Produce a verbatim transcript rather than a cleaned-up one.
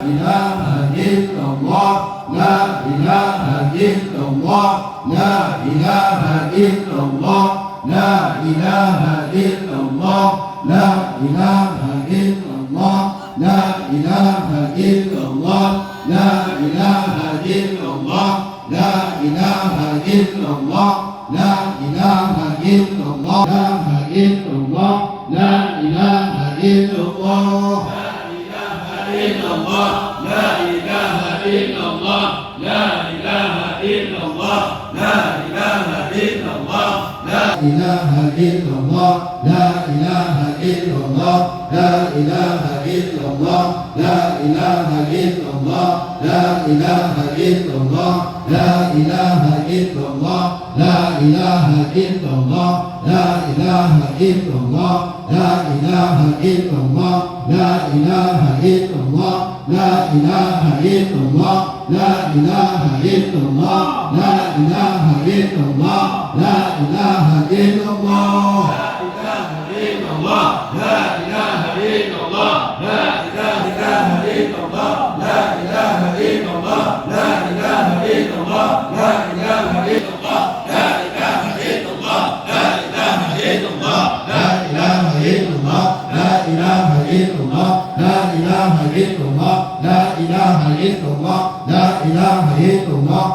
إله إلا الله، لا إله إلا الله، لا إله إلا الله، لا إله إلا الله، لا إله إلا الله، لا إله إلا الله، لا إله إلا الله، لا إله إلا الله، لا إله إلا الله، لا إله إلا الله، لا إله إلا الله. لا إله إلا الله، لا إله إلا الله، لا إله إلا الله، لا إله إلا الله، لا إله إلا الله، لا إله إلا الله، لا إله إلا الله، لا إله إلا الله، لا إله إلا الله، لا إله إلا الله، لا إله إلا الله، لا إله إلا الله، لا إله إلا الله، لا إله إلا الله، لا إله إلا الله، لا إله إلا الله، لا إله إلا الله، لا إله إلا الله، لا إله إلا الله، لا